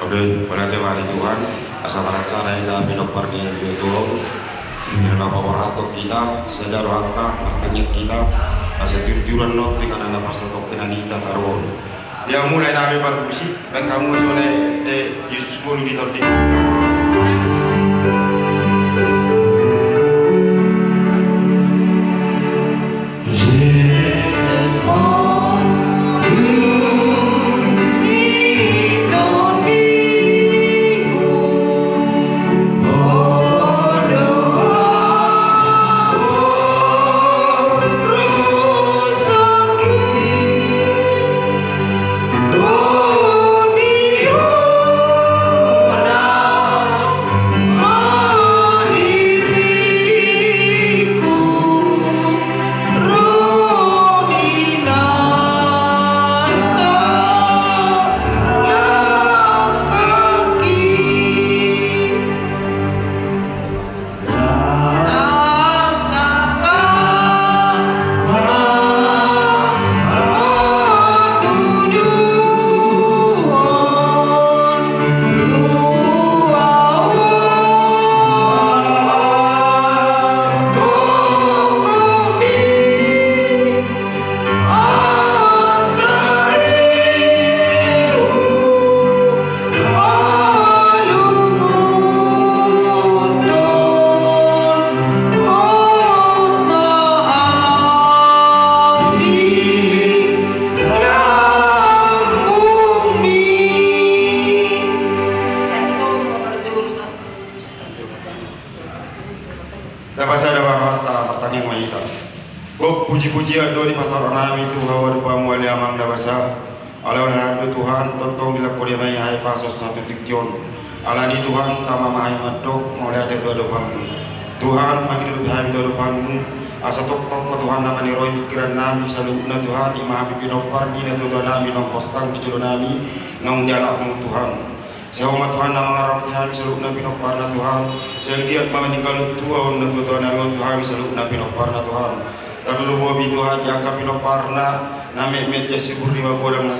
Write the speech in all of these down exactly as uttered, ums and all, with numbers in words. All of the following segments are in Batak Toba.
Oke, mauliate ma di Tuhan, asa marancang hita pinompar ni Tuhan, di na paborhathon hita, sada rohanta, martangiang hita, asa tiurtiuran non di na parsatongkinan hita taruhon. Ia mulai nami parmusik, baen hamu songon, eh, Jesus ngolu di tondi. Tapasada ma rohanta, martangiang ma hita. Gok puji-pujian do dipasahat rohanami tu Ho, adopanMu ale Amang na basa. Ala-ala do Tuhan, tongtong dilangkon Ho ma i hahipason sahat tu tingki on. Alani Tuhan, tama ma hami mandok mauliate tu adopanMu. Tuhan, manghidupi hami tu adopanMu. Asa tongtong Ho Tuhan na maniroi pingkirannami saluhutna Tuhan, i ma hami pinompar ni natuatuanami naung hostang di jolonami, naung dialapMu Tuhan. Sai Ho ma Tuhan na mangaramoti hami saluhutna pinomparna Tuhan. Sai anggiat ma maninggalhon tua on natuatuanami on tu hami saluhutna pinomparna Tuhan. Tarlumobi Tuhan di angka pinomparna na metmet di Siburri Magodang na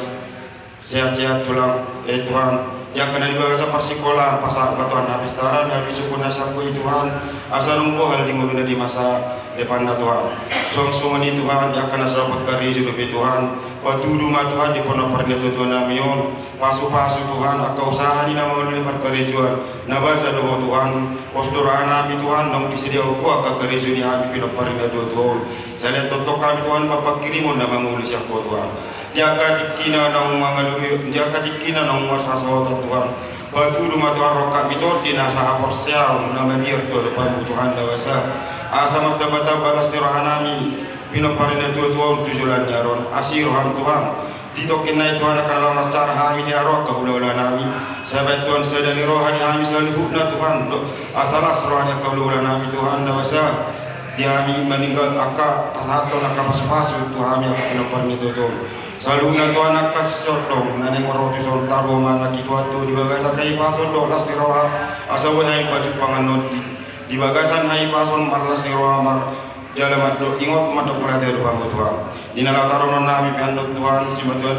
sehat-sehat tulang, e Tuhan. Di angka na di bagasan parsikolaan, pasahat ma Tuhan hapistaran, habisuhon na sangko i Tuhan. Asa naung bohal di ngoluna di masa depanna Tuhan. Suang songon i Tuhan, di angka na so dapot karejo dope Tuhan. Patudu ma Tuhan di pinompar ni natuatuanami on. Pasu-pasu Tuhan, angka usaha ni na mangolu ni parkarejoan, na basa do Ho Tuhan, pos do rohanami Tuhan, naung disediahon Ho angka karejo di hami pinompar ni natuatua on. Sai lean tongtong hami Tuhan, mamanghirimhon na mangolu sian Ho Tuhan. Di angka tingkina naung mangalului, di angka tingkina naung marhasaotan Tuhan. Patudu ma Tuhan rohami Tuhan, di na sahaporseaon na mabiar tu adopanMu Tuhan na basa. Asa martamba-tamba las ni rohanami, pinompar ni natuatua on tu joloan ni ari on, asi rohaM Tuhan. Di tongkin nai Tuhan, angka na lancar hami di ari on, angka hula-hulanami. Sai bahen Tuhan sada ni roha di hami saluhutna Tuhan, do asa las roha ni angka hula-hulanami Tuhan na basa. Di hami maninggal angka pasahathon angka pasu-pasu tu hami angka pinompar ni natuatua on. Saluhutna Tuhan angka sisondong na naeng ro tu son, tarlumobi ma angka tuatua di bagasan hahipason dohot las ni roha, asa boi hami pajumpang annon di, di bagasan hahipason marlas ni roha mar jala mandok, ingot mandok mauliate tu adopanMu Tuhan. Di na laho tarononnami pe annon Tuhan, simatuan,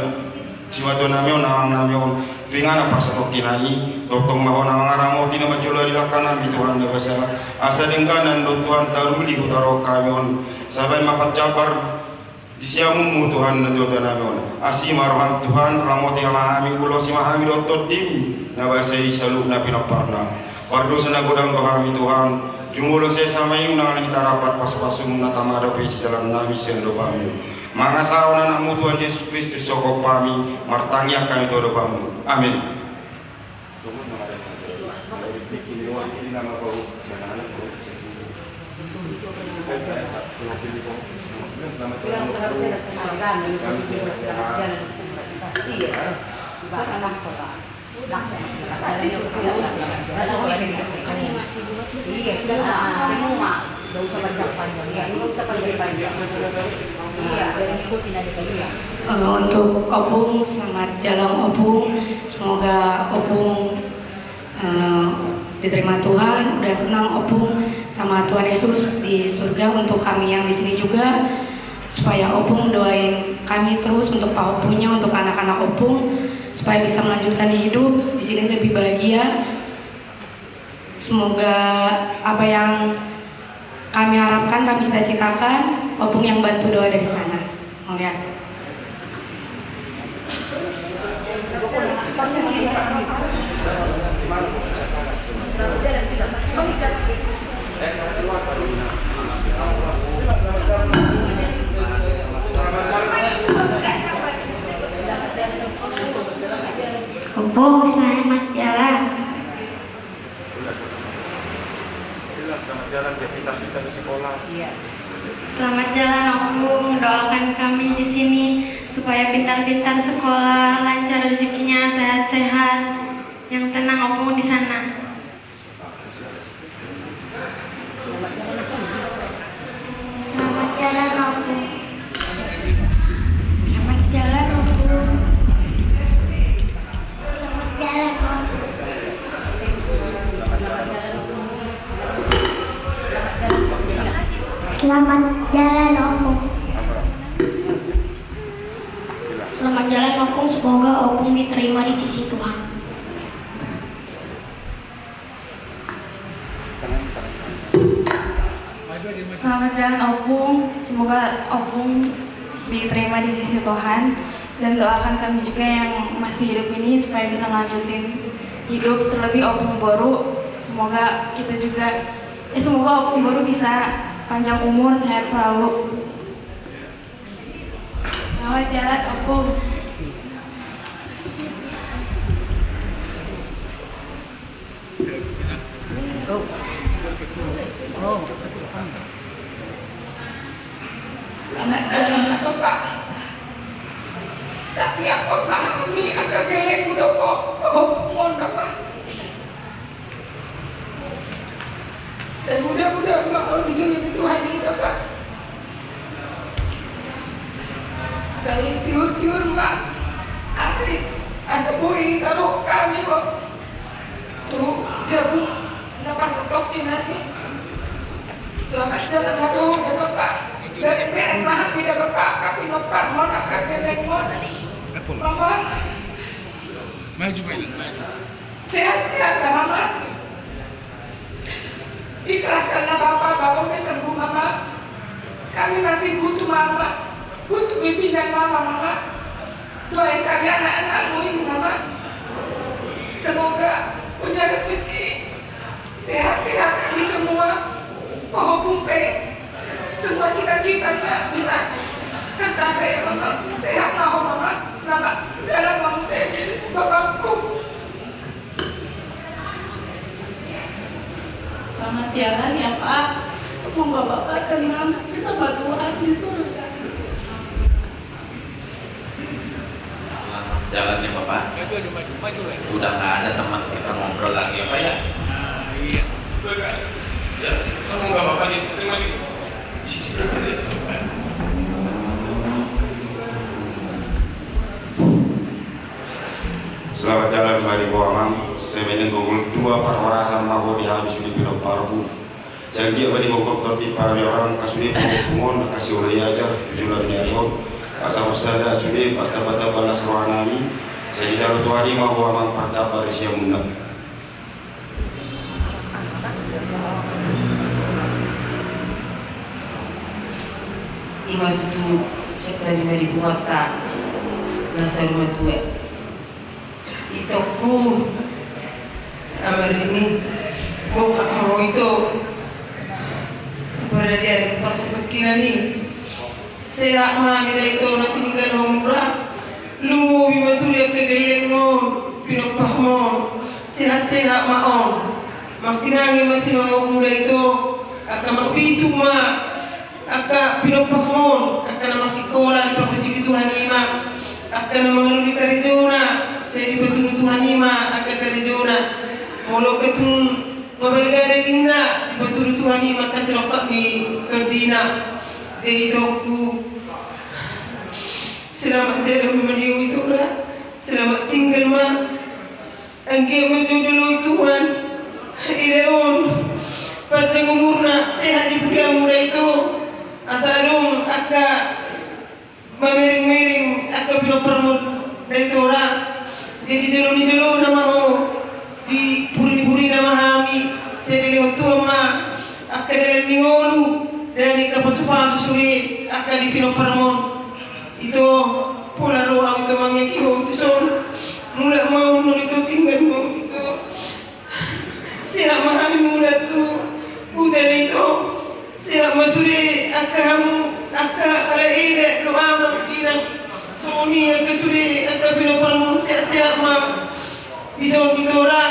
simatuanami on, amangnami on, tu inganan parsatongkinan i, tongtong ma Ho na mangaramoti na manjalo di langkanami Tuhan na basa. Asa denggan annon Tuhan taruli huta rohahami on. Sai bahen ma panjambar di siamunMu Tuhan natuatuanami on. Asi ma rohaM Tuhan, ramoti ma hami, ulosi ma hami dohot TondiM na basa i saluhutna pinomparna. Pardosa na godang do hami Tuhan, jumolo sesa ma i unang lagi tarapot pasu-pasuM na tama dope sijalannami sian adopanMu. Mangasahon AnakMu Tuhan Jesus Kristus sogophami, martangiang hami tu adopanMu. Amen. Iya, semua. Nggak usah panjang-panjang. Iya, nggak usah panjang-panjang. Iya, dan ikutin aja, iya. Eh, untuk Opung, selamat jalan, Opung. Semoga Opung, eh, diterima Tuhan, udah senang Opung sama Tuhan Yesus di surga. Untuk kami yang di sini juga, supaya Opung doain kami terus untuk Pak Opungnya, untuk anak-anak Opung, supaya bisa melanjutkan hidup di sini lebih bahagia. Semoga apa yang kami harapkan, kami cita-citakan, Opung yang bantu doa dari sana. Mau lihat. Opung, selamat jalan. Selamat jalan, Opung. Doakan kami di sini supaya pintar-pintar sekolah, lancar rezekinya, sehat-sehat. Yang tenang, Opung, di sana. Selamat jalan, Opung. Selamat jalan, Opung. Selamat jalan, Opung. Selamat jalan, Opung. Selamat jalan, Opung. Semoga Opung diterima di sisi Tuhan. Selamat jalan, Opung. Semoga Opung diterima di sisi Tuhan. Dan doakan kami juga yang masih hidup ini supaya bisa ngelanjutin hidup, terlebih Opung Boru. Semoga kita juga, eh, semoga Opung Boru bisa panjang umur, sehat selalu. Selamat jalan, Opung. Oh. Oh. Selamat jalan, Bapak. Tapi apa pahami angka gellengmu do, Pak? Oh, mohon, Bapak. Sai mudah-mudahan ma on di jolo ni Tuhan i, Bapak. Sai tiur-tiur ma ari asa boi taruhon hami, Pak. Tu jabu na pasahat on i. Selamat jalan ma dohot, Bapak. Dari Medan ma hami da, Bapak, tapi Bapak, mohon angka gellengmu. Mama. Maju, maju, maju. Sehat-sehat ma, Mama. Ikhlaskan ma, Bapak, Bapak pe sembuh, Mama. Kami masih butuh Mama, butuh bimbingan Mama, Mama. Doain kami anak-anakmu ini, Mama. Semoga punya rezeki, sehat-sehat kami semua. Walaupun pe semua cita-citanya bisa tercapai, Mama. Sehat ma ho, Mama. Selamat jalan, Mama. Bapakku. Selamat jalan ya, Pak. Semoga Bapak tenang bersama Tuhan di surga. Selamat jalan ya, Bapak. Udah nggak ada teman kita ngobrol lagi, ya, Pak, ya? Nah, iya. Ya, semoga Bapak diterima di sisi Tuhan. Selamat jalan ma di ho, Amang. Sai manang gogol tua parhorasan ma ho di hami sude pinomparmu. Sai anggiat ma digokhon tondi hami, Amang, angka sude pahompu on, angka sioloi ajar tu joloan ni ari on. Asa marsada sude martamba-tamba las rohanami. Sai dijalo Tuhan i ma ho, Amang, partamba di siamunna. Ima tutu, sai tarima di Tuhanta na saur matua. Itongku, Ama Rini, bokak ma ho, Ito. Pada dia parsepuluh kina ni. Sehat ma hami da, Ito, na tininggalhonmu ra. Lumobi ma sude angka gellengmu on, pinompar on. Sehat-sehat ma on. Martinangi ma simangaonmu da, Ito. Angka marbisuk ma angka pinompar on, angka na marsikola diparbisuhi Tuhan i ma, angka na mangalului karejona sai dipatudu Tuhan i ma angka karejona. Molo angka tung mabalga dagingna, dipatudu Tuhan i ma angka silongkap ni tondina. Jadi, Itongku, selamat jalan ma di ho, Ito, da. Selamat tinggal ma. Anggiat ma jolo dioloi Tuhan, ida on, panjang umurna, sehat di pudianmu da, Ito. Asa adong angka mamereng-mereng angka pinomparmon da, Ito, ra. Jadi jolo ni jolona ma ho di puri-purina ma hami, sai dilehon Tuhan ma angka dalan ni ngolu, dalan ni angka pasu-pasu sude angka di pinomparmon. Ito, pola ro au, Ito, mangegi ho tuson. Mulak ma on, Ito, tinggal ma on, Ito. Sehat ma hami mulak tu huta, Ito. Sehat ma sude angka hamu, angka halak eda dohot amang, inang. Songon i angka sude angka pinomparmon, sehat-sehat ma dison, Ito, ra.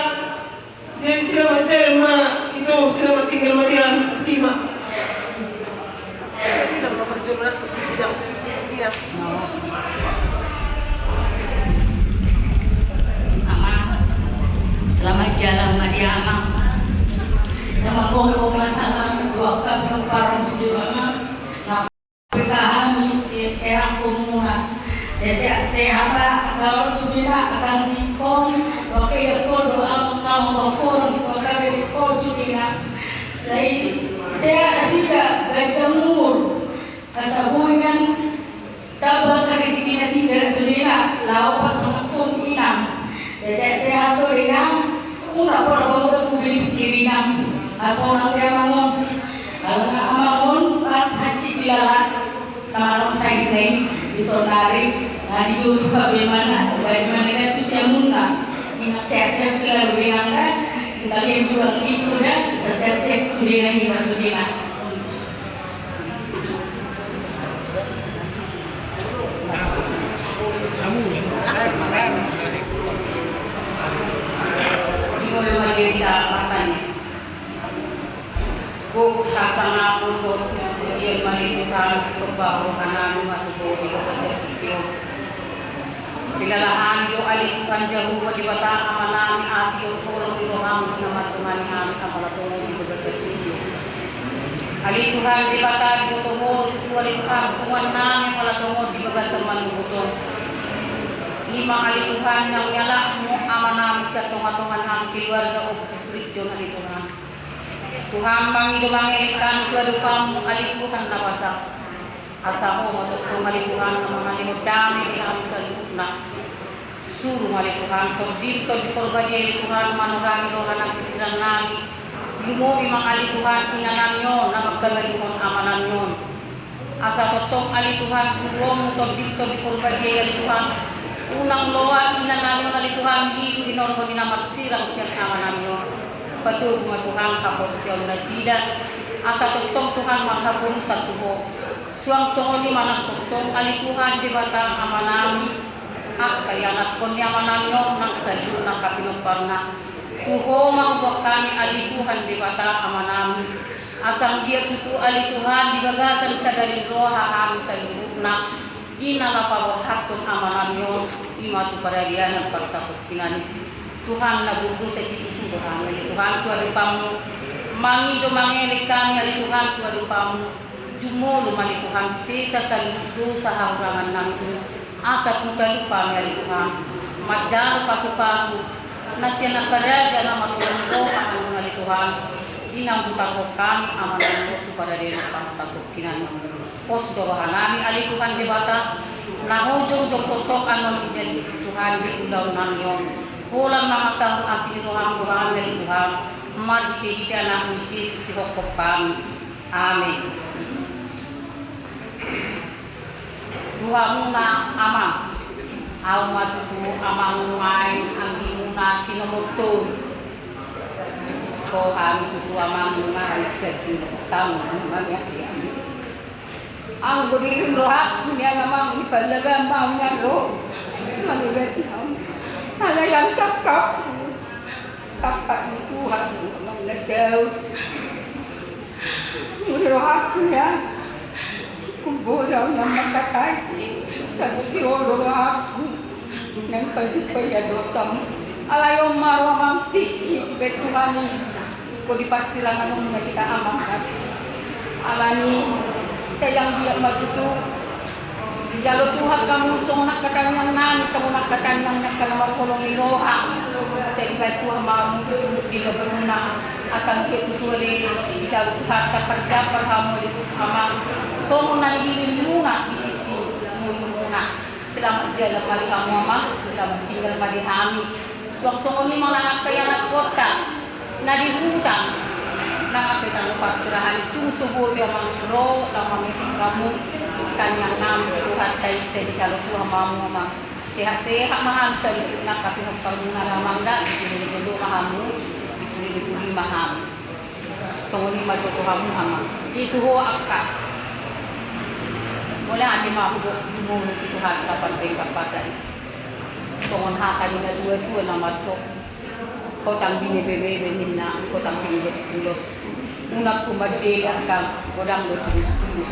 Jadi selamat jalan ma, Ito, selamat tinggal ma di hami, Ito, ma. Amang, selamat jalan ma di amang. Sama kongko masalah dua kami parang sudah, Amang. Peta hami, eh, erang komuna. Sehat-sehat, angka on sudena, angka anggi on, dohot keluarga on, dohot amang on, dohot bere on sudena. Sai sehat nasida, ganjang umur. Asa boi nang tamba angka rejeki nasida sudena, laho pasonang tu inang. Sehat-sehat do, inang. Unang pola bangula hubege pikiran inang. Asa unang be amang on. Alana amang on las hansit di lalan. Na manang sahit na i, di saonari, na di jolo pe be amang, balik ma na tu siamunna. Inang sehat-sehat selalu, inang, kan? Kita lihat juga itu, kan? Sehat-sehat selalu, inang, inang, inang. Hasangapon dohot pujipujian ma ale Tuhan, somba rohanami ma tu Ho di bagasan tingki on. Dilala hami do ale Tuhan Jahowa Debata Amanami, asi dohot holong ni rohaM na mandongani hami apala tongon di bagasan tingki on. Ale Tuhan Debata, diboto Ho do tutu ale Tuhan punguannami apala tongon di bagasan manogot on. I ma ale Tuhan naung nialapMu Amanami sian tongatonganami keluarga on tu Kristen ale Tuhan. Tuhan, mangido mangelek hami tu adopanMu ale Tuhan na basa. Asa Ho ma tongtong ale Tuhan na mangalehon dame di hami saluhutna. Suru ma ale Tuhan TondiM, Tondi Porbadia ale Tuhan manorangi roha nang pingkirannami. Lumobi ma ale Tuhan inanami on na mangkaluarihon amanami on. Asa tongtong ale Tuhan suruonMu TondiM, Tondi Porbadia i ale Tuhan, unang loas inanami on ale Tuhan dihinorhon ni na marsirang sian amanami on. Patogu ma Tuhan haporseaon nasida, asa tongtong Tuhan marhaporusan tu Ho. Suang songon i ma nang tongtong ale Tuhan Debata Amanami, angka ianakhon ni amanami on nang saluhutna angka pinomparna. Tu Ho ma huboan hami ale Tuhan Debata Amanami. Asa anggiat tutu ale Tuhan di bagasan sadari roha hami saluhutna, di na laho paborhathon amanami on, i ma tu paradianan parsatongkinan i. Tuhan, na burju sai situtu do hami ale Tuhan tu adopanMu. Mangido mangelek hami ale Tuhan tu adopanMu. Jumolo ma ale Tuhan sesa saluhut dosa hahurangannami i. Asa tu talup hami ale Tuhan manjalo pasupasu na sian angka raja na marholong i do ale Tuhan, di na huboan hami amanami on tu paradianan parsatongkinan i. Pos do rohanami ale Tuhan Debata, na Ho jongjong tongtong annon di Tuhan di ulaonnami on. Holan mangasahon asi ni rohaM do hami ale Tuhan, marhitehite AnakMu Jesus sihophop hami. Amen. Tu hamuna amang, ahu ma tutu amang nuaeng anggimuna si nomor tolu. Ho hami tutu amang nuaeng, sedih saung nunga ya. Anggo dirim rohangku nian amang, dipallagam ahu nian ro. Manibati ahu. Ala yang sangkap. Sangkap ni Tuhan, amang na saut. Muli rohangku ya. Kumboja ahu nian mangkatai. Sabu si olo rohangku. Nang pajupa ya dotam. Alai on ma ro amang tingki, bet Tuhan i. Ingkon di parsirangan on ma hita amang kan. Alani, sai anggiat ma tutu. Dijalo Tuhan hamu songon angka tangiangnami, songon angka tangiang ni angka na marholong ni roha. Sai dibaen Tuhan ma hamu tutu di lobuna. Asa anggiat tutu ale dijalo Tuhan, taparjambar hamu ale amang. Songon na nihilirmuna di tingki ngolumuna. Selamat jalan ma di hamu amang, selamat tinggal ma di hami. Suang songon i ma nang angka ianakhonta na di huta, nang angka tano parserahan i, tung so boi amang ro, laho mamereng hamu tangiangnami tu Tuhanta i, sai dijalo Tuhan ma hamu amang. Sehat-sehat ma hamu saluhutna, angka pinomparmuna amang da, dijolo-jolo ma hamu, dipuli-puli ma hamu. Songon i ma jo tu hamu amang. Di tu ho angka. Mauliate ma huboan hamu tu Tuhanta pardenggan basa i. Songon hata ni na tua-tua na mandok. Hotang binebe-bebe ninna, hotang pinggos-pinggos. Unang hu mandele angka godang do tulus-tulus.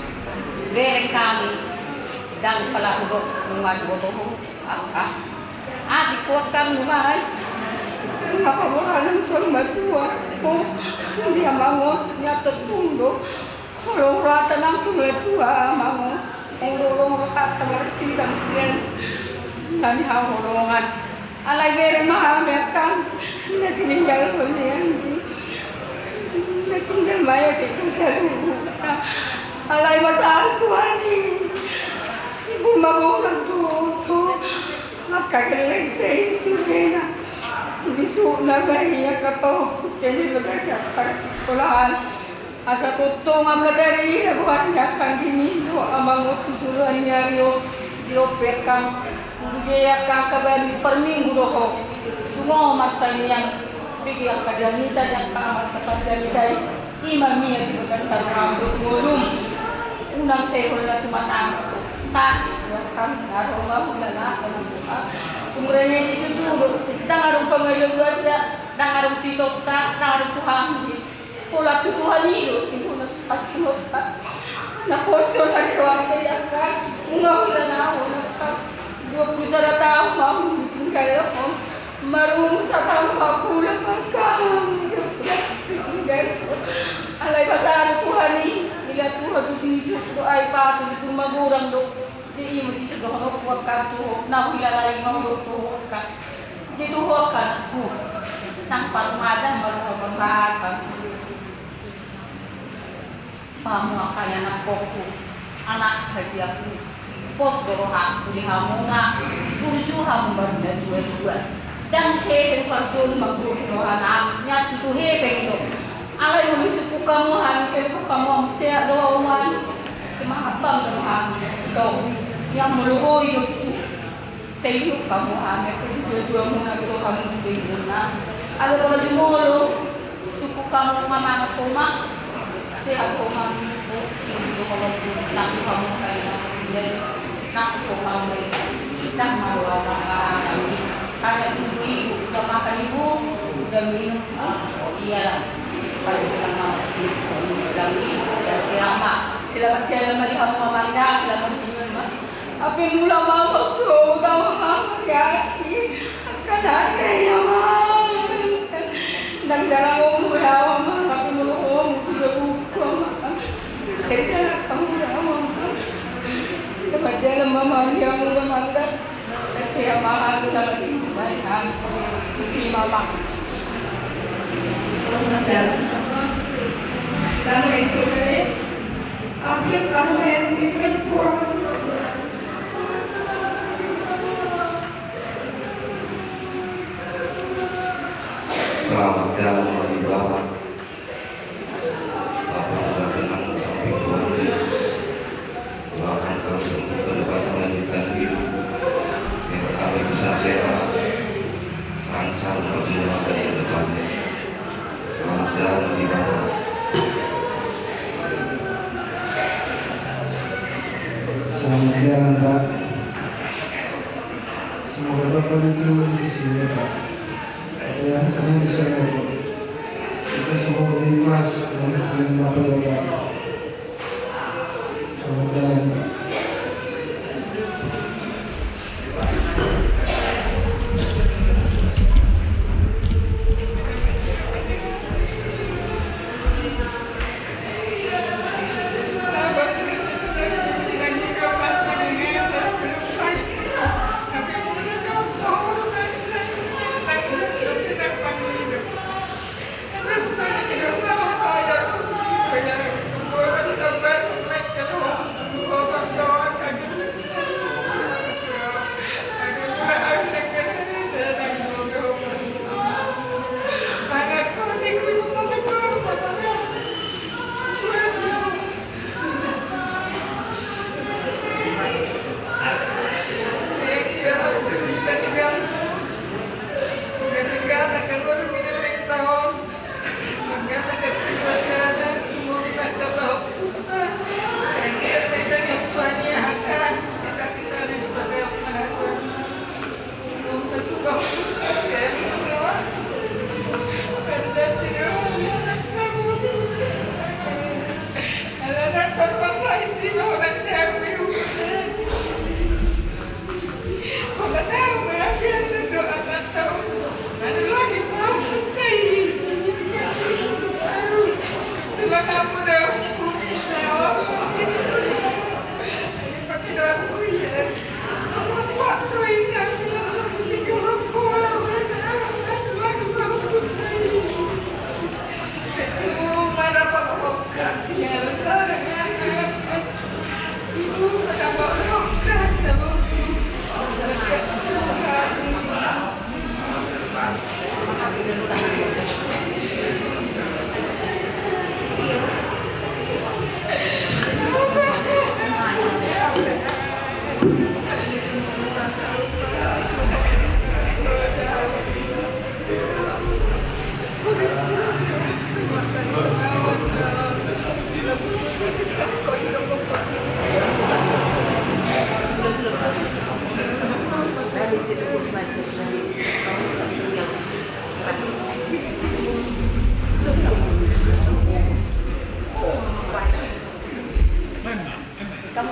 Bereng hami, ndang pala hudok nunga diboto ho. Ah, ah. Ah, di kuat kan nunga ai. Nunga paboa nang solu matua. Oh, dia mangot, dia tepung do. Holong rohanta nang tu matua mangot. Holong rohanta marsirang sian na nihaholongan. Alai bereng ma hami angka na tininggalhon ni anggi. Na tinggal ma i ate tu saluhutna. Alai ma sahal Tuhan i. Ibu ma bolas tu ho. Angka gellengta i sudena. Tulisukna ma i angka pahompungta di bagasan parsikolahan. Asa tongtong angka tarida boan ni angka anggimi dohot amang on tu joloan ni ari on. Di on pe angka, di on pe angka, angka baen parminggu do ho. Tung ho martangiang, bege angka jamita di angka amanta parjamita i. I ma mian di bagasan roham dohot ngolum. Unang sai holan na tumatangis. Sakit do angka, nga ro ma holan na tumatangis. Sumurena i situtu do. Ndang adong pangaloan da, ndang adong titokta, ndang adong tu hami. Holan tu Tuhan i do, singkona pasti holan. Na poso na di rohanta i angka, nunga holan ahu angka. Dua pulu sada taon ma ahu ditinggalhon. Marungu sataon ma ahu holan mangkamu ditinggalhon. Alai pasahat Tuhan i, ila Tuhan tu bisuk do ai pasu di turma godang do. Jadi ima sisa dohononku angka tu ho, na huilalai ma ho do tu ho angka. Jadi tu ho angka anakku. Nang parmadan ma roha parbahasan. Hamu angka anakkonku, anak hasianku, pos do rohangku di hamuna, burju hamu martua-tua. Ndang hepeng parjolo manggohi rohanami, nian tutu hepeng do. Alai molo isungkun hamu hami, tolhon hamu hami, sehat do hamu hami, semangat bang do hami, ito, nian molo boi do tutu. Tailu hamu hami, angka situa-tuamuna do hamu tailu na. Alai molo jumolo, sungkun hamu ma mangan toma, sehat toma minggu, minggu molo nang hamu kali na, nang so hamu, nang malo hamu, kali minggu, udah makan ibu, udah minum, iya lah. Kalau kita mau, udah minum, sudah siapa? Selamat jalan ma di hamu Amanda, selamat minum ma. Hape mula ma, so, utama ma, ya, angka na, ya, ma. Ndang dalan umur, ya, ma, hape mula umur, sudah buku, ma. Saya jalan kamu, ya, ma. Selamat jalan ma, ma, di hamu Amanda. Saya ma, selamat tinggal, ya. Terima, ma. Selamat jalan. Kamu yang sudah, ya. Akhir tahun yang diperkuat. Selamat jalan ma di Bapak. Bapak sudah tenang sampai Tuhan Yesus. Doakan kami untuk ke depan melanjutkan hidup. Biar kami bisa sehat, lancar untuk masa depan. Selamat jalan ma di Bapak. Selamat jalan, Pak. Semoga Bapak diterima di sisi Bapak. Apa yang akan disampaikan, kita semua berikhlas dengan apa yang Bapak. Selamat jalan, Pak.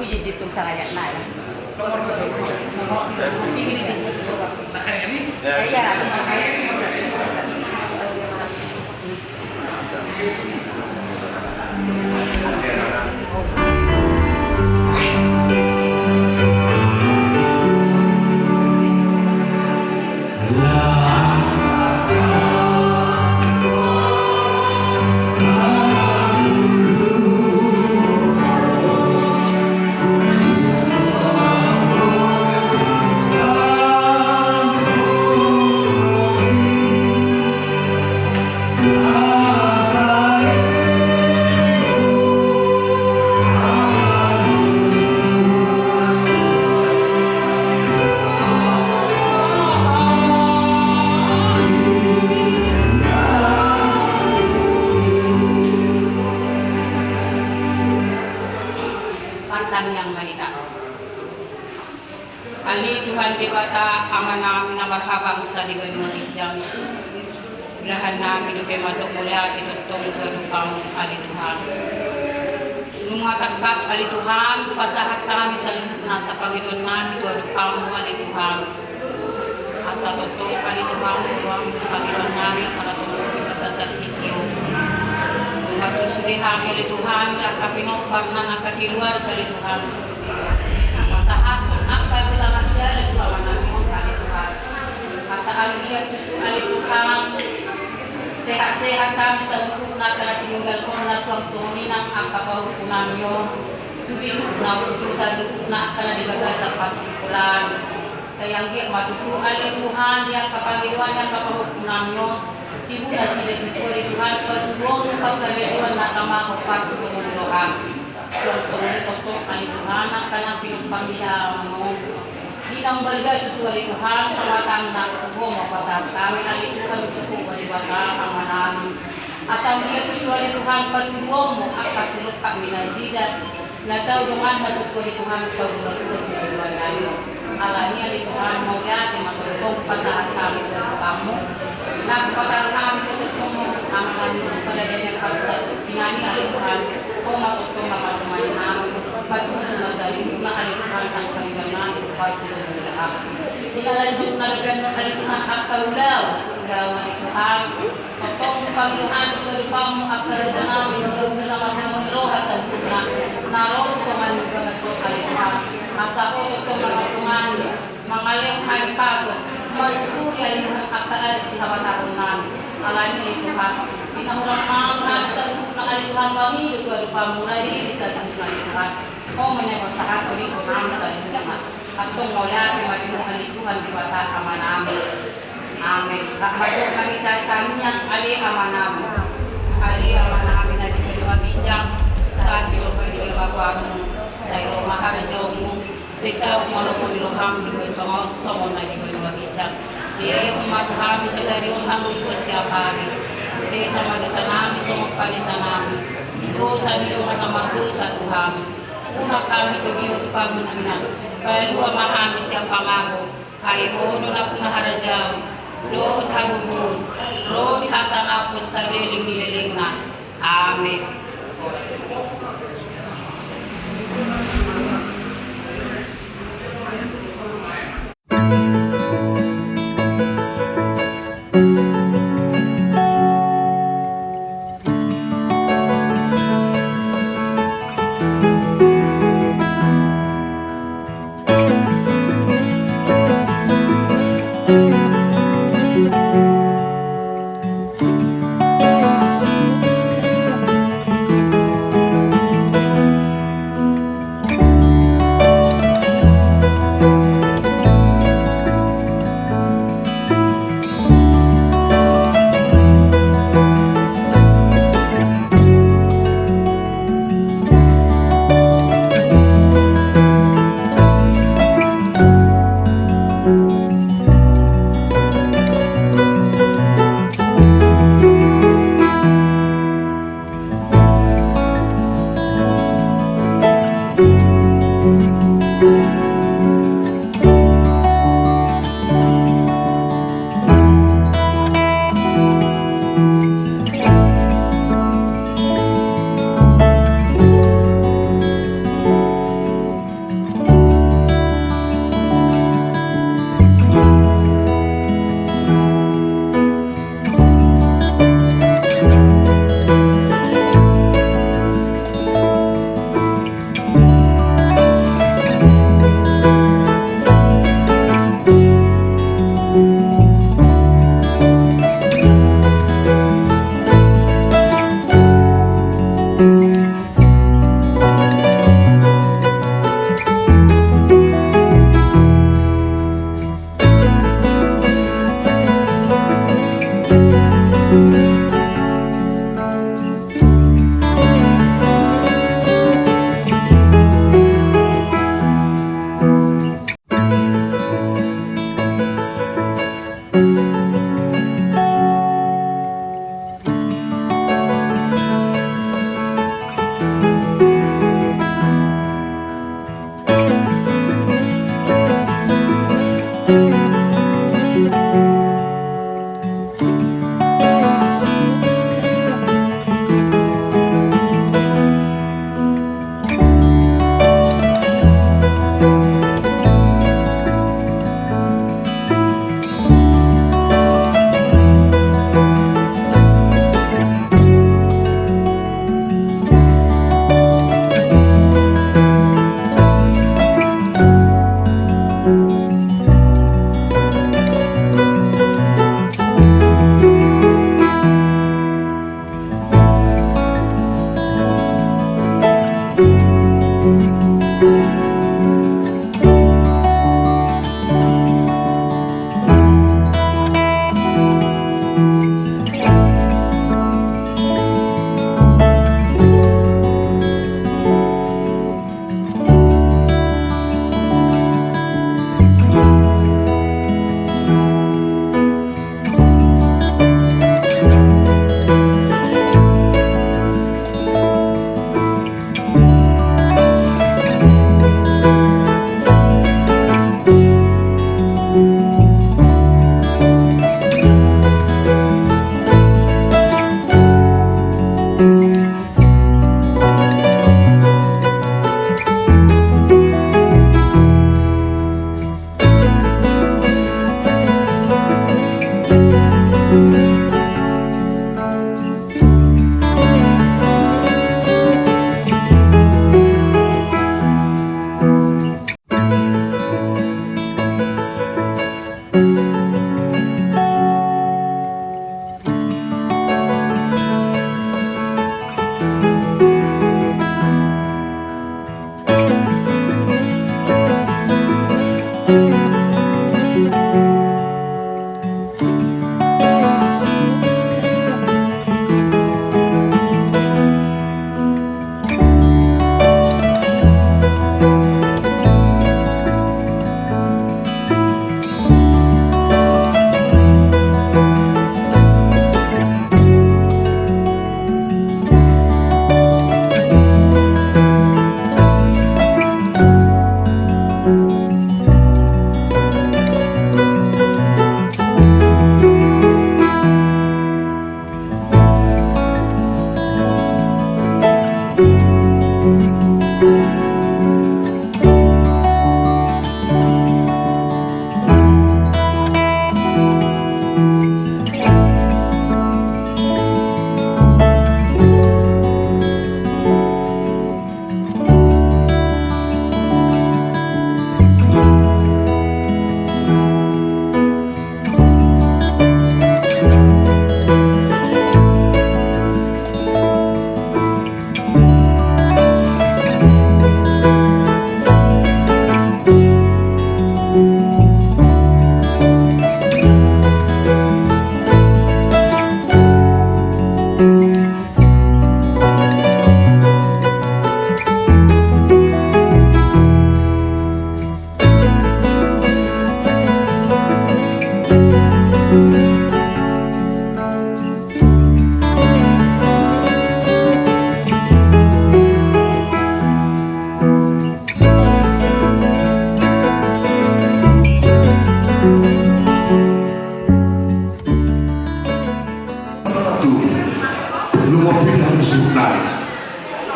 Jadi, itu saya, nah, ya. Ya, iya. Pantang yang mereka. Ale Tuhan Debata, Amanami na marhabangsa di banua ginjang, ulahan nami dope mandok mauliate tongtong tu adopanMu, ale Tuhan. Nunga tangkas, ale Tuhan, pasahat hami saluhutna asa pangidoan nami tu adopanMu, ale Tuhan. Asa tongtong, ale Tuhan, huroham pangidoan nami, asa tongtong di bagasan tingki on. Nunga tung sude hami, ale Tuhan, angka pinompar nang angka keluarga, ale Tuhan. Pasahathon angka selamat jalan tu amanami on, ale Tuhan. Asa anggiat tutu, ale Tuhan, sehat-sehat hami saluhutna angka na tininggalhon na suang songon i nang angka pahompunami on tu bisukna, tu saluhutna angka na di bagasan parsikolaan. Sai anggiat ma tutu, ale Tuhan, di angka pangidoan ni angka pahompunami on, tibu nasida tutu, ale Tuhan, patuduhonmu panggabean na tama hombar tu tonga ni roham. Suang songon i tongtong, ale Tuhan, angka na pinompar ni jabu on, di na umbalga tutu, ale Tuhan, sahatna tu Ho ma hupasahat hami, ale Tuhan, tu Ho ma Debata Amanami. Asa anggiat tutu, ale Tuhan, patuduhonmu angka sirongkap ni nasida na tau donganna tutu, ale Tuhan, saur matua tu adopan nami. Alani i, ale Tuhan, mauliate ma tongtong pasahat hami tu adopanmu. Nang patar nami tu adopanmu, Amanami, tu paradanan parsasopian i, ale Tuhan, Ho ma tongtong na mandomani hami, patuduhon ma saluhutna, ale Tuhan, nang pangidoan nami tu parpudon ni roham. Di na lanjutna dope, ale Tuhan, angka ulaon, ulaon, ale Tuhan, tongtong pangidoan nami tu adopanmu, angka raja nami, ulaon na marhite ni roha saluhutna na ro tu tonga ni bagas on, ale Tuhan. Asa Ho tongtong na mandongani, mangalehon hahipason, manuturi, ale Tuhan, angka adat sihabatahon nami. Alani i, ale Tuhan, di na hurang mangan hami saluhutna, ale Tuhan, mangido tu adopanmu na diri saluhutna, ale Tuhan, Ho ma na pasahathon i tu hami saluhutna. Antong mauliate ma di Ho, ale Tuhan Debata Amanami. Amen. Rap mandok ma hita tangiang, ale Amanami. Ale Amanami na di banua ginjang, sai pinarbadia ma goarmu, sai ro ma harajaonmu, sai saut ma lomo ni roham di banua tonga on songon na di banua ginjang. Lehon ma tu hami sadari on hangoluan siapari. Sesa ma dosa nami songon panesa nami di dosa ni dongan na mardosa tu hami. Unang hami togihon tu pangunjunan, palua ma hami sian pangago. Ai Ho do nampuna harajaon, dohot hagogoon, ro di hasangapon saleleng ni lelengna. Amen.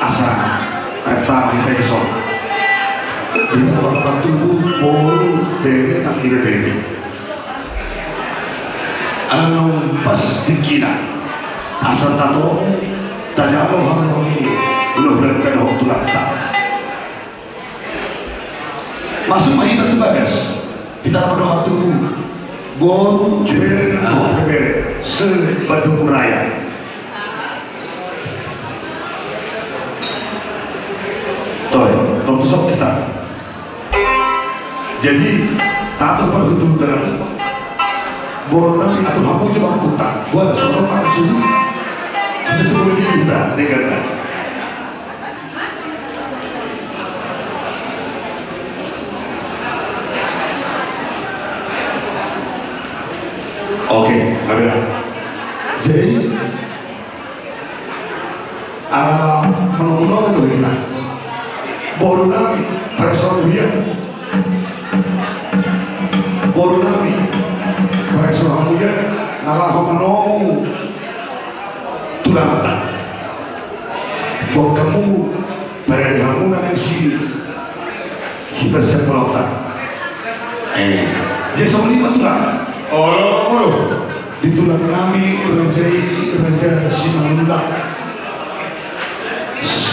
Asa rap ma hita dison. Di hita martubu boru, bere, nang ibebere. Ala naung pas tingkina. Asa tatomu, tajalo hamu i, ulaon na dohot tulangta. Masuk ma hita tu bagas. Hita na mandok tubu. Boru, bere, nang ibebere. Se-Bandung Raya. Toe, tontu sok hita. Jadi, tato parhundul dalam. Boru nami, atur hamu jo bangkuta. Buat sono langsung. Hita sebelum ini hita, dengarkan. Oke, kamera. Jadi, ah, manomu-nomu do hita. Boru nami, pareso hamu hian. Boru nami, pareso hamu hian, na laho manomu tulangta. Boru hamu, parade hamu na si, si persen pelota. Eh, dia songon i ma tulang. Olo, olo. Di tulang nami, raja i, Raja Simanullang.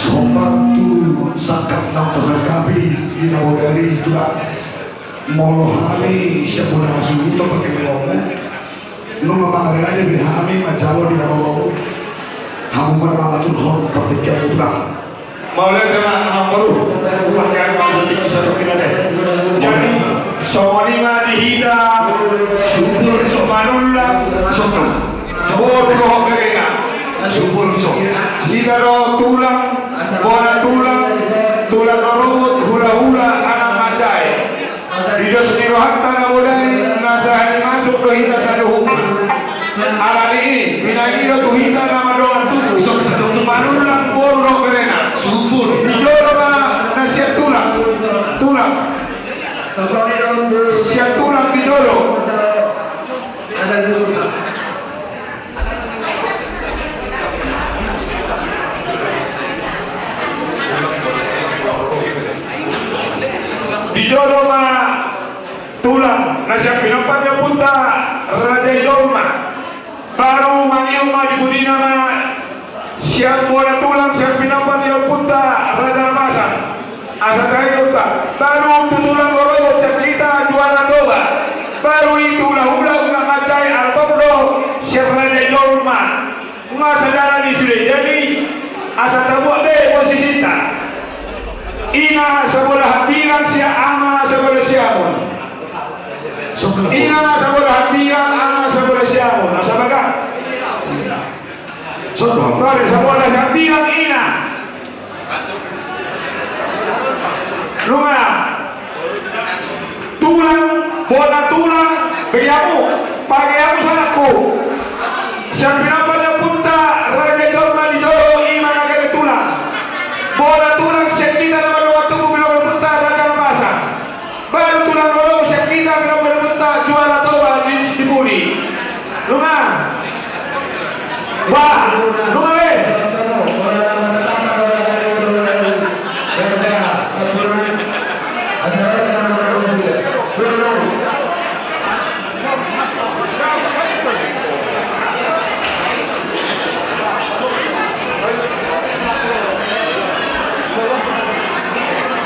Hombar tu sangkap na pasangkapi di nagori tulang. Molo hami siap bola hasuhuton pakai melomu. Nunga mangarade be hami manjalo di haroromu. Hamu ma na mangaturhon partingkian tulang. Mauliate ma amang boru. Pakai amang boru tingki satu kilo deh. Jadi songon i ma di hita. Subur, Simanullang. Subur. Boru dohot berena. Subur, subur. Hita do tulang, bona tulang, tulang rorobot, hulahula, anak mansai. Di dos ni rohanta na bodari, na sahali masuk do hita saluhutna. Alani i, pinangido tu hita na mandongan tubu. Simanullang boru dohot berena. Subur. Di jolo ma na sian tulang. Tulang. Sian tulang di jolo. Di jolo ma tulang na sian pinompar ni ompunta Raja i Jolma. Baru mangihut ma di pudina ma sian bona tulang sian pinompar ni ompunta Raja Nabasam. Asa tahe do hita, baru tu tulang rorobot sian hita Juara Toba, baru i tu hulahula, anak mansai, ala tong do sian Raja i Jolma. Nga sadara ni sude, jadi asa tabuat be posisinta. Ina sabola hambirang, sia ama sabola siamun. Ina sabola hambirang, ama sabola siamun. Asa baga. Sabola hambirang ina. Nunga tulang, bona tulang, beyamu, pageamu sanakku. Sian pinompar ni ompunta Raja i Jolma di jolo i ma na gabe tulang. Bona tulang sian hita na mandongan tubu pinompar ni ompunta Raja Nabasam. Baru tulang rorobot sian hita pinompar ni ompunta Juara Toba di, di pudi. Nunga. Wah, nunga be.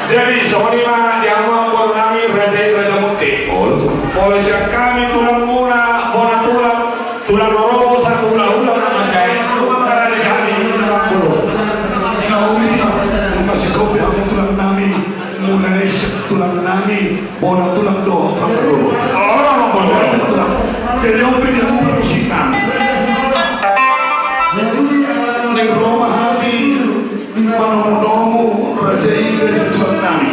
Jadi songon i ma di hamu amang boru nami, raja i Raja Munte. Molo sian hami tulangmuna, bona tulang, tulang rorobot, sahat tu hulahula, anak mansai. Nunga mangarade hami, nunga mangarade. Nunga singkop be hamu tulang nami, mulai sian tulang nami, bona tulang dohot tulang rorobot. Olo, olo. Jadi on pe di hamu parmusik nami. Naeng ro ma hami manomu-nomu raja i, raja i tulang nami.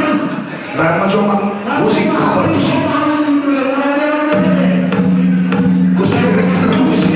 Baen ma jo amang musik, parmusik. Musik, musik.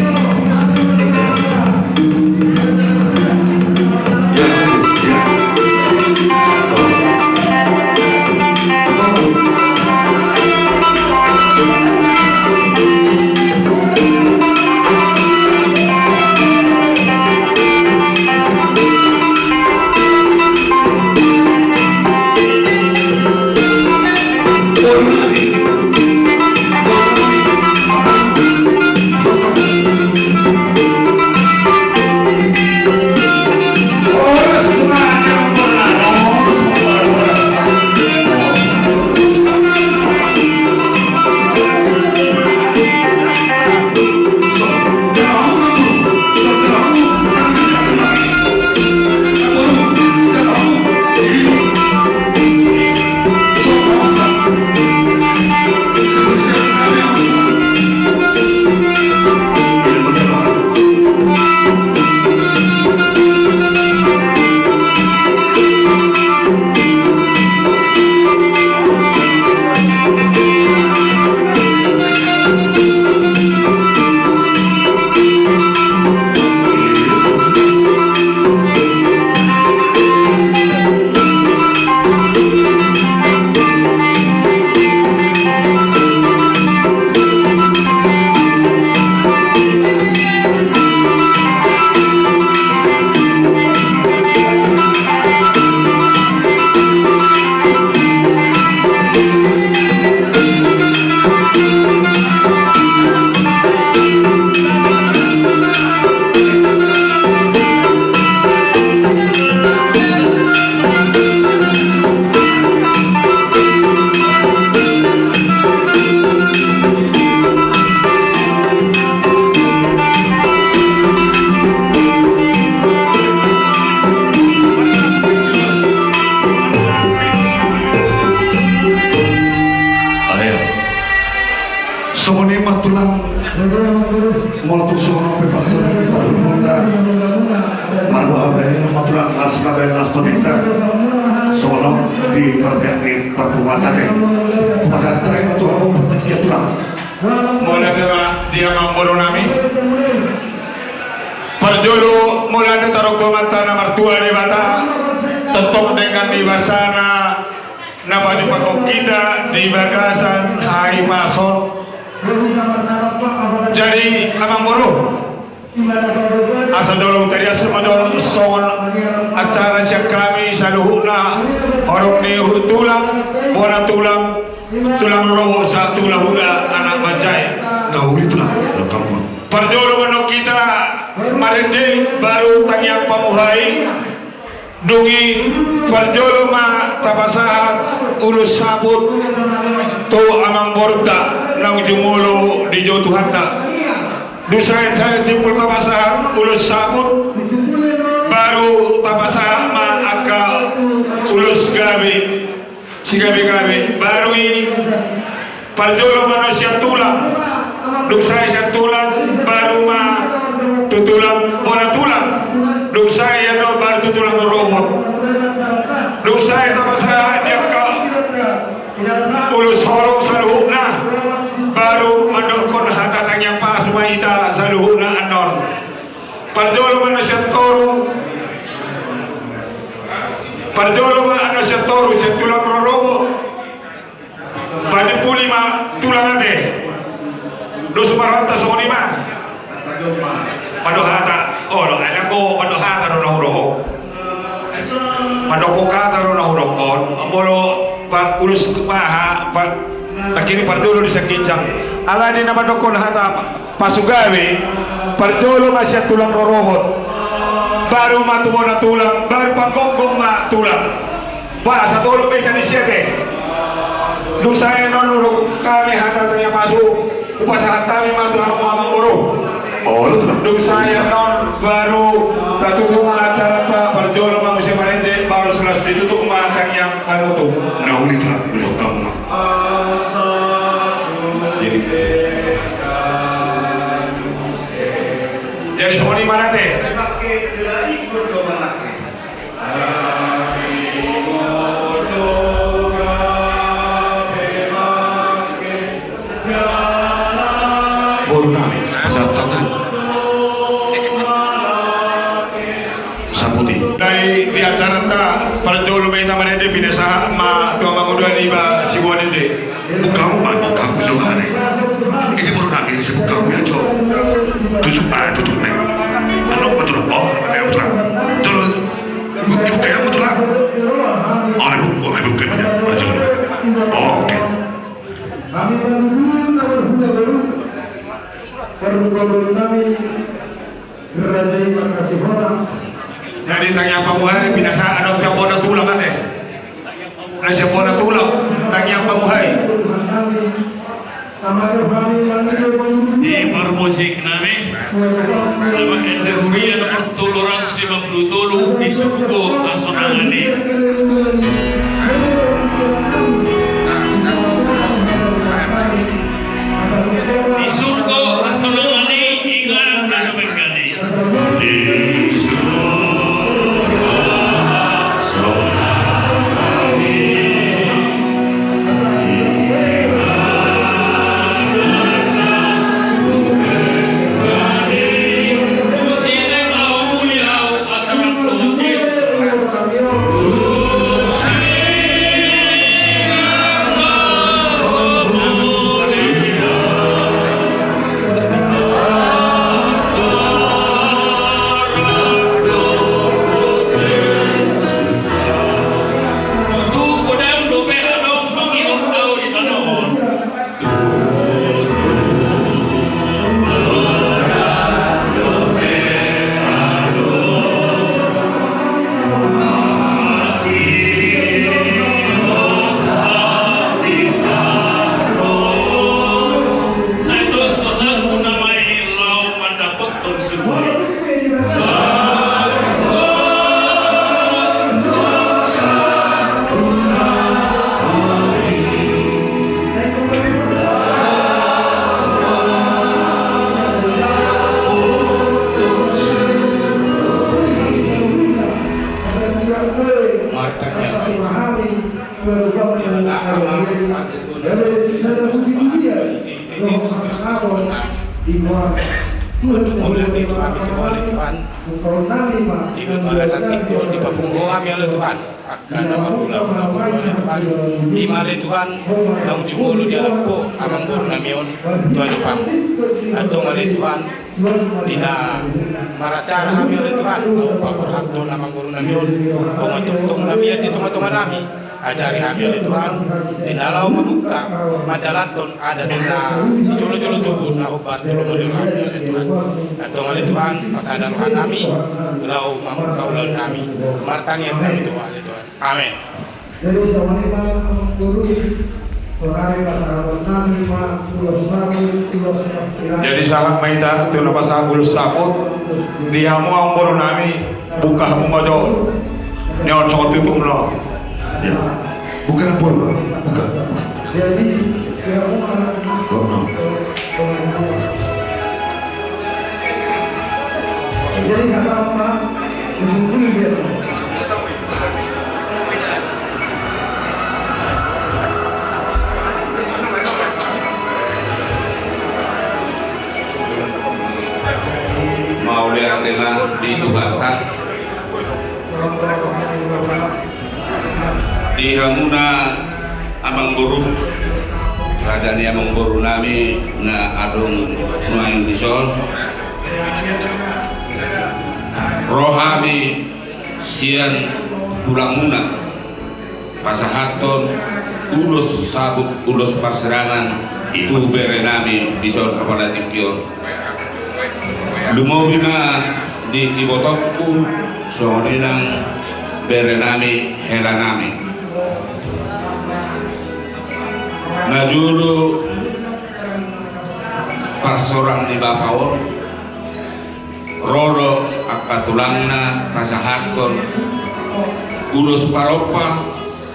Molo tung songon on pe partubu ni parhundulta, marboha bahenon ma tulang, las ma bahenon las tondinta. Songon on di parpeak ni parpunguanta, ate. Hupasahat hami ma tu hamu, ia tulang. Mauliate ma di amangboru nami. Parjolo mauliate tadok tu Amanta na martua Debata, tongtong denggan ni basana na pajumpangkon hita di bagasan hahipason. Jadi amangboru, asa jolo tarias ma jo songon acara sian hami saluhutna, horong ni huttulang, bona tulang, tulang rorobot sahat tu hula-hula anak manjae. Na uli tulang, dohot hamu ma. Parjolo ma annon hita marende baru tangiang pamuhai. Dung i parjolo ma tapasahat ulos saput tu amangborunta naung jumolo dijou Tuhanta. Dung sae, sae timpul tapasahat ulos saput, baru tapasahat ma angka ulos gabe. Sigabe-gabe, baru i parjolo ma annon sian tulang. Dung sae sian tulang, baru ma tu tulang, bona tulang. Dung sae annon baru tu tulang rorobot. Dung sae tapasahat di angka ulos horong saluhutna, baru mandokkon hata tangiang pasu ma hita saluhutna annon. Parjolo ma annon sian toru. Parjolo ma annon sian toru, sian tulang rorobot. Panimpuli ma tulang, ate. Dos ma rohanta songon i ma. Mandok hata. Olo, ai nanggo mandok hata do na hudok. Mandok hata do na hudok on. Molo pa-, ulos paha, pa-, akhirna parjolo di sian ginjang. Alani na mandokkon hata pasu gabe, parjolo ma sian tulang rorobot. Baru ma tu bona tulang, baru panggonggong ma tulang. Ba, satolu ma hita disi, ate. Dung sae annon hudok hami hata tangiang pasu, hupasahat hami ma tu hamu amangboru. Olo tulang. Dung sae annon baru tatutup ma acaranta, parjolo ma muse marende, baru sulas ditutup ma tangiang panutup. Na uli tulang, uli hamu ma. Jadi, jadi songon i ma, ate. Boru nami, pasahat hamu saput i. Dari di acaranta, parjolo ma hita marende, pinasahat ma tu amangboru niba siboan ende. Buka hamu ma, buka hamu jo, ate. Ini boru nami, si buka hamu jo. Tutup, ah, tutup ne. Anu, betul. Oh, betul. Jolo, ibu, ibu kayak betul lah. Oh, ibu, oh, ibu kayak mana? Mana jolo? Oh, oke. Jadi tangiang pamuhai, pinasahat annon sian bona tulang, ate. Nunga sian bona tulang, tangiang pamuhai. Di parmusik nami, nama ende huria nomor tolu ratus lima puluh tolu, Di Surgo Hasonangan I. Di Surgo Hasonangan I, inganan na dumenggan i. Debata Ama, Tuhan Jesus Kristus, Tuhan nami. Mandok mauliate do hami tu Ho ale Tuhan. Di bagasan tingki on dipapungu Ho hami ale Tuhan. Angka na marhulahula on ale Tuhan. I ma ale Tuhan, naung jumolo dialap Ho amangboru nami on tu adopanMu. Antong ale Tuhan, di na maracara hami ale Tuhan, laho paborhathon amangboru nami on, ongo tongtong na mian di tongatonga nami. Ajari hami ale Tuhan, di na laho mamungka mandalanhon adat na sijolojolo tubu na hombar tu lomo ni roha hami ale Tuhan. Antong ale Tuhan, pasada roha nami laho mamungka ulaon nami. Martangiang hami tu Ho ale Tuhan. Amen. Jadi songon i ma amangboru, sonari pasahaton nami ma ulos saput, ulos parsirangan. Jadi sahat ma hita tu na pasahat ulos saput. Di hamu amangboru nami, buka hamu ma jo. Ni on songon tutup no. Ya. Buka dapur. Buka. Jadi, ya, buka. Buka. Jadi, kata apa? Mauliate ma di Tuhanta. Di hamuna amangboru, raja ni amangboru nami na adong nuaeng dison. Ro hami sian tulangmuna pasahathon ulos saput, ulos parsirangan tu bere nami dison apala tingki on. Lumobi ma di ibotongku songon i nang bere nami, hela nami. Na jolo parsorang ni bapa on, ro do angka tulangna pasahathon ulos parompa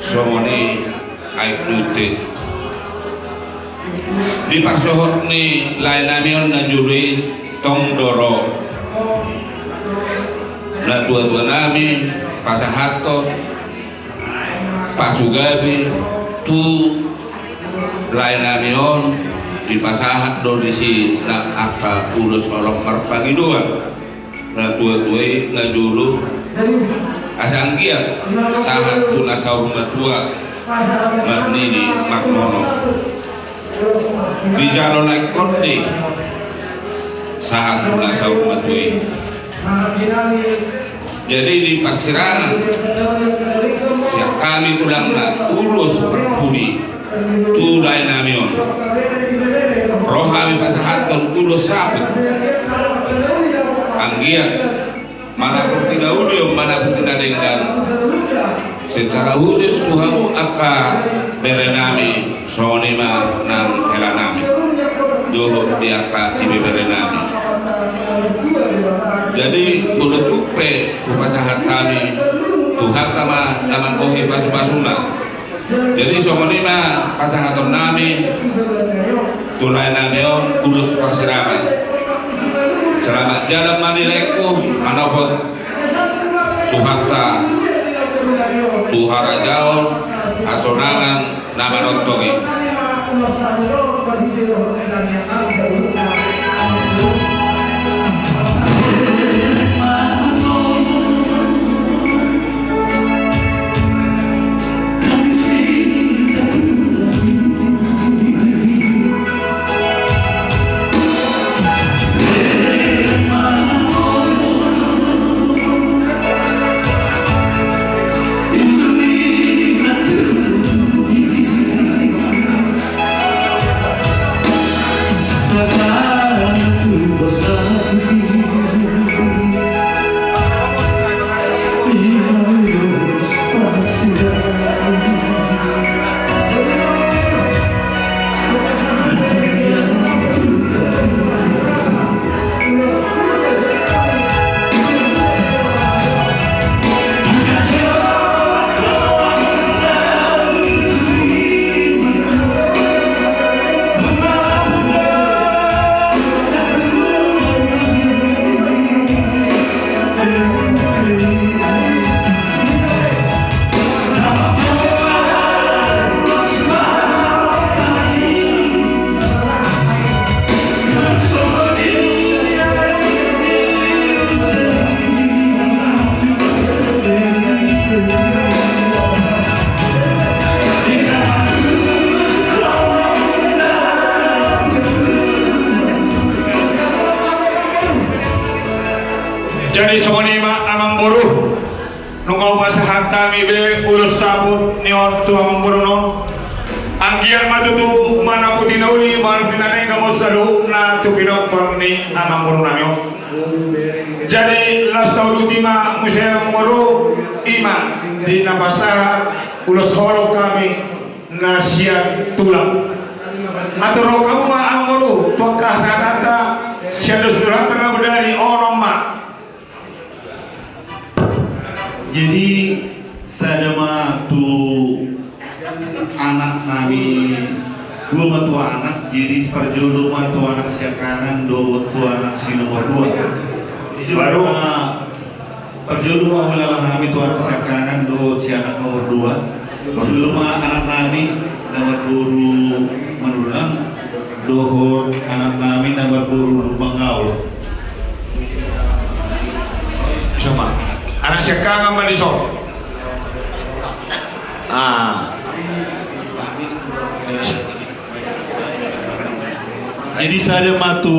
songon i aek nunte. Di parsohot ni lae nami on na jolo i tong do ro natuatua nami pasahathon pasugabe tu lae nami on, dipasahat do disi na angka ulos holong marpangidoan. Natuatua i na jolo, asa anggiat sahat tu na saur matua marnini marnono. Dijalo lae kondi sahat tu na saur matua i. Jadi di parsirangan sian hami tulangna ulos parpudi tu lae nami on, ro hami pasahathon ulos saput. Anggiat manapoti na uli on, manapoti na denggan. Secara khusus tu hamu angka bere nami, songon i ma nang hela nami dohot di angka ibebere nami. Jadi molo tung pe hupasahat hami, Tuhanta ma na manggohi pasupasuna. Jadi songon i ma pasahaton nami tu lae nami on ulos parsirangan. Selamat jalan ma di laengku manopot Tuhanta tu harajaon hasonangan na manongtong i. Songon i ma amangboru, nunga hupasahat hami be ulos saput ni on tu amangboru on. Anggiat ma tutu manaputi na uli, martinaneng hamu saluhutna tu pinompar ni amangboru nami on. Jadi las tauduti ma muse amangboru, i ma di na pasahat ulos holong hami na sian tulang. Atur roha hamu ma amangboru tu angka hasahatan sian dos ni rohanta na bodari, onom ma. Jadi sada ma tu anak nami, dua ma tu anak, jadi parjolo ma tu anak siangkangan dohot tu anak si nomor dua. Baru. Parjolo ma hulala hami tu anak siangkangan dohot si anak nomor dua. Parjolo ma anak nami na marboru Manurang dohot anak nami na marboru Manggaol. Sama. Anak siangkangan ma dison. Ah. Jadi sada ma tu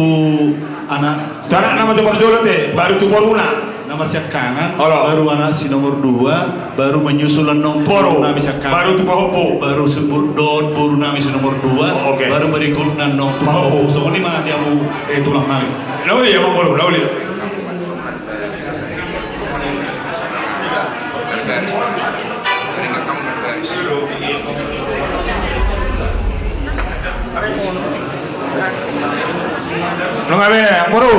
anak. Tu anak nama tu parjolo te, baru tu boruna. Nomor siangkangan, olo. Baru anak si nomor dua, baru menyusul annon tu boru. Boru nami siangkangan. Baru tu pahompu. Baru sebut dohot boru nami si nomor dua, oh, oke. Baru berikutna annon tu pahompu. Pahompu. Songon i ma di hamu, eh, tulang nami. Lauli ya, boru, lauli. Nunga be, boru.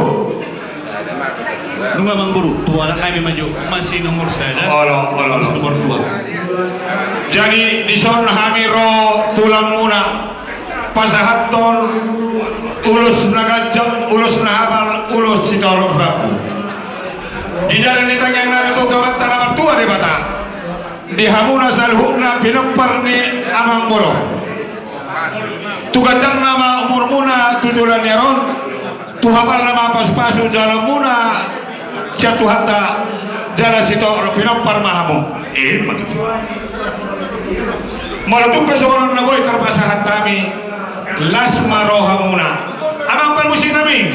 Nunga amangboru, tu anak nami ma jo, masih nomor sada. Olo, olo, olo. Nomor dua. Jadi dison hami ro tulangmuna. Pasahathon ulos na ganjang, ulos na hapal, ulos sitorop rambu. Di dalan ni tangiang nami tu Amanta na martua Debata, di hamuna saluhutna pinompar ni amangboru, tu ganjangna ma umurmuna tu joloan ni ari on. Tu hapalna ma pasupasu jalanmuna sian Tuhanta, jala sitorop pinompar ma hamu. Ima tutu. Molo tung pe songon on na boi tarpasahat hami, las ma rohamuna. Amang parmusik nami,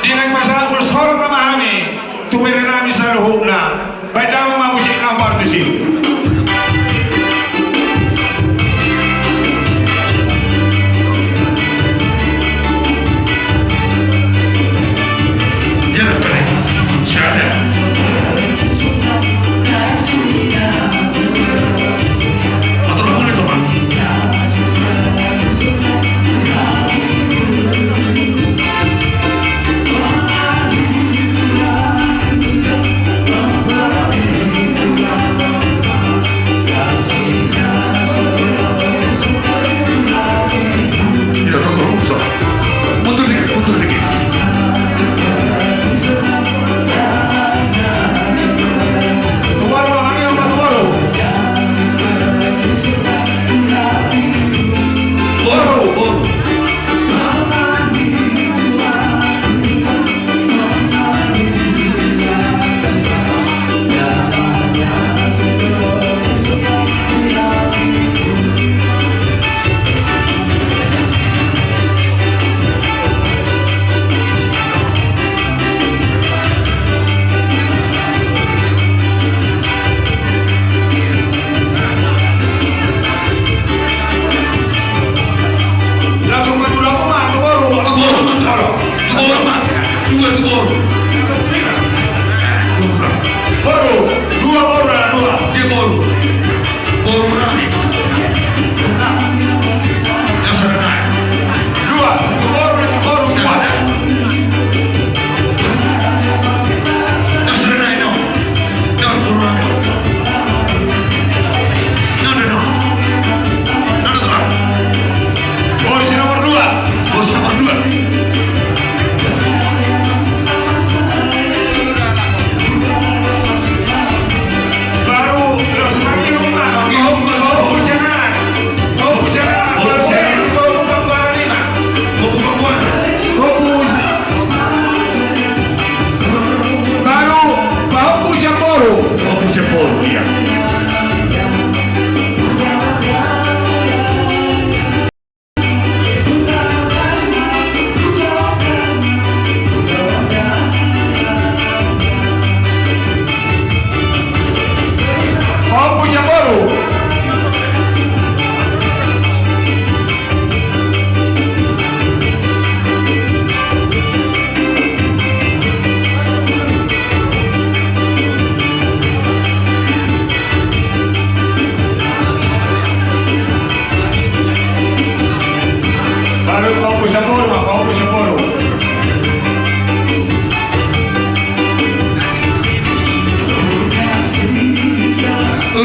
di na pasahat ulos holong nama hami tu bere nami saluhutna. Baen damang ma musik na partusi.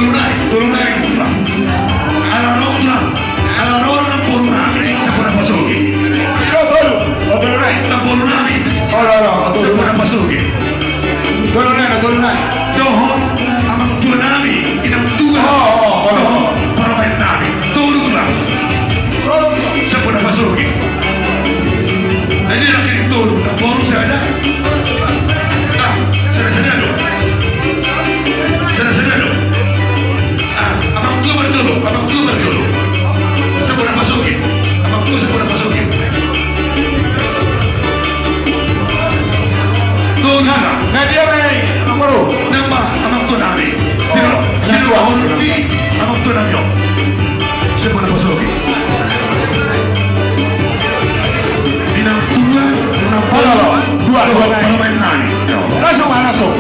Tolu nai, tolu nai, tulang. Ala ro, tulang. Ala ro, namboru nami, sampulu na pasoge. Ro, tolu. O, tolu nai. Namboru nami. Olo, olo, tolu. Sampulu na pasoge. Tolu nai, tolu nai. Dohot amang tua nami, inang tua. O, o, o, o. Dohot parumaen nami. Tolu, tulang. Sampulu na pasoge. Jadi laki tolu, namboru sada. Ah, sada-sada do. Sada-sada do. Ah, amang tua marjolo, amang tua marjolo. Sampulu na pasoge. Amang tua sampulu na pasoge. Tulang. Nah, dia main. Amang tua nami. Tiro, tiro, amang tua nami. Sampulu na pasoge. Inang tua, inang tua. Olo, olo. Dua, dua, dua. Parumaen nami. Langsung, Pak, langsung.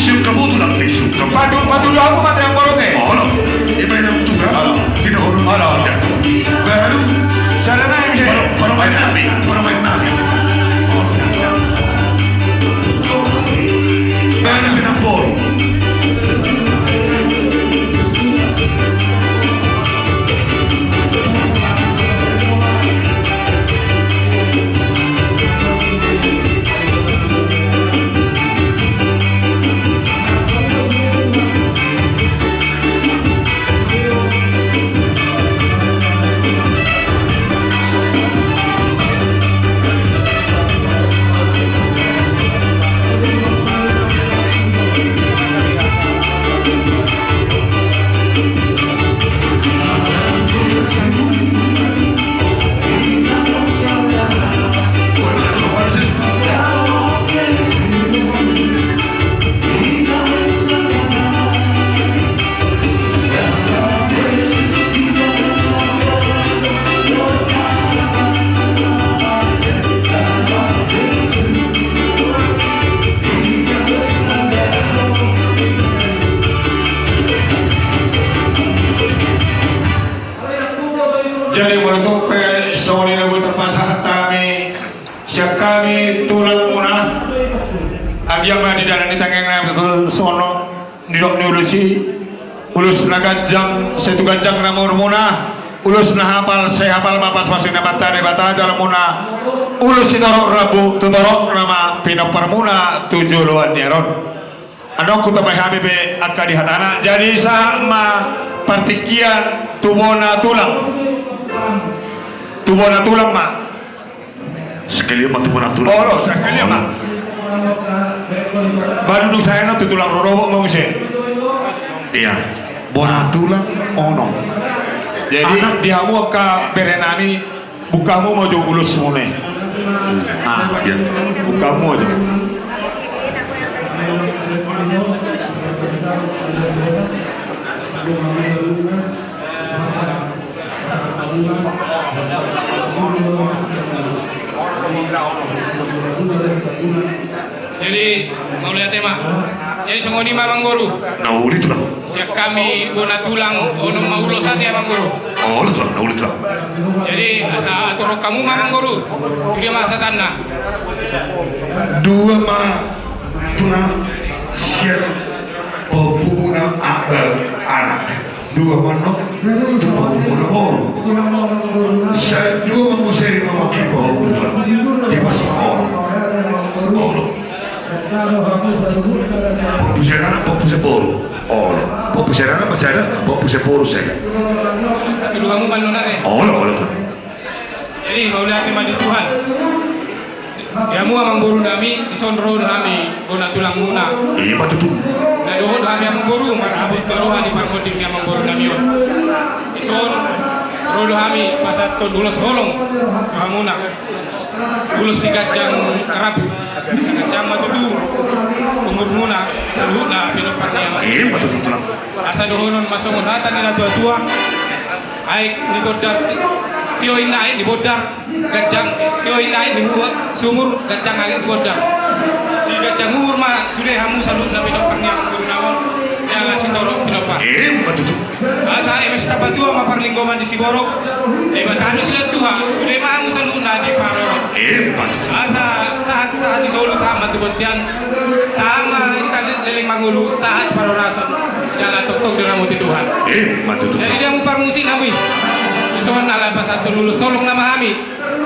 Sungkap, tulang, sungkap. Patu, patu dua, aku mati yang borot, eh. Olo. Ima inang tua. Olo. Baru. Sada nai, bisa. Parumaen nami, parumaen nami. Baru pe namboru. Jadi, molo tung pe songon i na boi tapasahat hami, sian hami tulangmuna, anggiat ma di dalan ni tangiang nami tutu songon nidok ni ulos i, ulos na ganjang sai tu ganjang na umurmuna, ulos na hapal sai hapal ma pasupasu ni Amanta Debata jalamuna, ulos sitorop rambu tu toropna ma pinomparmuna tu joloan ni ari on. Adong hutapai hami pe angka di hatana, jadi sahat ma partingkian tu bona tulang. Tu bona tulang ma. Sekalian ma tu bona tulang. Olo, sekalian ma. Baru dung saya na tu tulang rorobot ma muse. Iya, bona tulang onom. Jadi di hamu angka bere nami, buka hamu ma jo ulosmuna i. Ah, iya. Buka hamu ma jo. Jadi, mauliate ma. Jadi, songon i ma, Amangboru. Na uli, Tulang. Sian hami bona tulang onom ma ulos ate, Amangboru. Olo, Tulang, na uli, Tulang. Jadi, asa aturhon hamu ma, Amangboru. Tu dia ma satanna? Dua ma tulang sian pahompumuna, Akbar, anak. Dua ma annon tu pahompumuna, boru. Sai dua ma muse, mamaki pahompu, Tulang. Di pas ma, olo. Olo. Pahompu sian anak, pahompu sian boru. Olo. Pahompu sian anak, sada, pahompu sian boru, sada. Tuduhanmu ma annon, eh? Olo, olo, Tulang. Jadi, mauliate ma di Tuhan. Di hamu, Amangboru nami, dison ro do hami bona tulangmuna. Ima tutu. Na dohot do hami, Amangboru, marhabot ni roha di parhonding ni Amangboru nami on. Dison ro do hami pasahathon ulos holong tu hamuna. Ulos siganjang rambu. Siganjang ma tutu umurmuna saluhutna, pinompar ni Amangboru. Ima tutu, Tulang. Asa dohonon ma songon hata ni natuatua. Aek ni bondar, ti-, tio inna aek ni bondar, ganjang, tio inna aek ni sumur, ganjang aek ni bondar. Siganjang umur ma sude hamu saluhutna, pinompar ni Amangboru nami on. Ala sitorop pinompar. Emma tutu. Asa eme sitapatua ma parlinggoman di siborok. Debata ni silatua, sude ma hamu saluhutna diparorot. Emma tutu. Asa sahat-sahat ni solu sahat ma tu bontean. Sahat ma hita leleng mangolu, sahat parhorason. Jala tongtong diramoti Tuhan. Emma tutu. Jadi dia mu parmusik namu i. Dison ala pasahat tu ulos holong nama hami.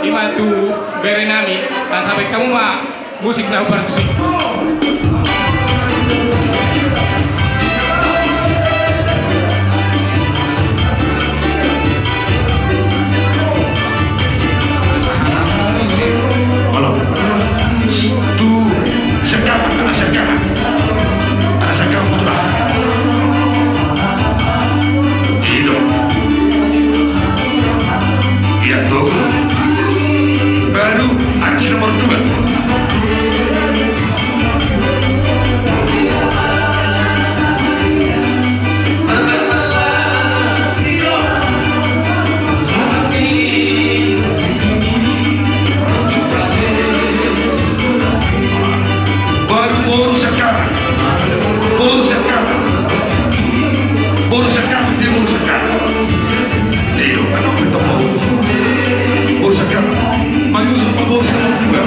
Ima tu bere nami. Asa baen hamu ma. Musik na hupartusuk. Halo. Tu siangkangan, anak siangkangan. Anak siangkangan putra. I do. Ia do. Baru anak si nomor dua. Baru boru siangkangan. Boru siangkangan. Boru siangkangan, dia boru siangkangan. Iyo, anak betul. Boru siangkangan. Maju sama boru siangkangan juga.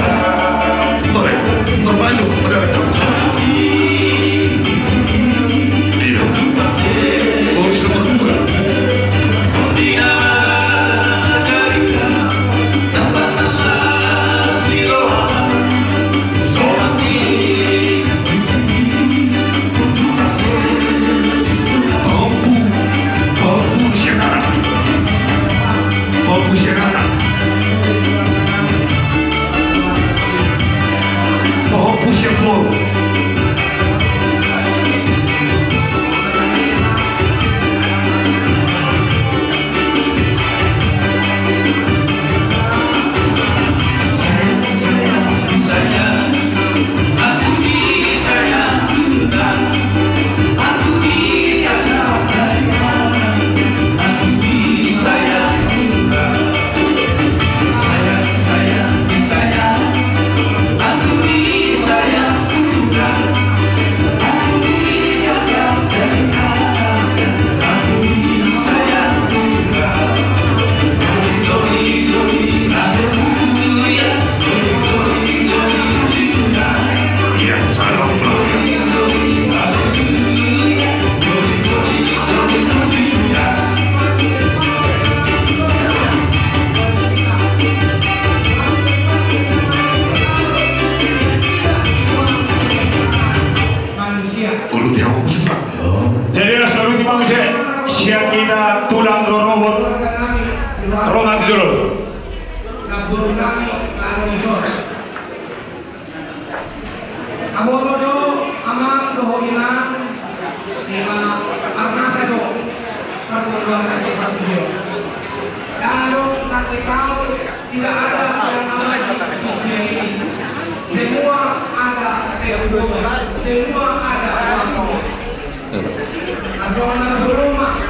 Tore, maju, udah. Iyo. Boru siangkangan juga. Jadi, saluhutna ma muse sian hita tulang rorobot, ro ma tu jolo. Amang do, amang dohot inang, ima arnasa do. Kalau sampai tahu tidak ada yang namanya manusia ini. Semua ada kehidupan, semua ada waktu. Asal orang rumah.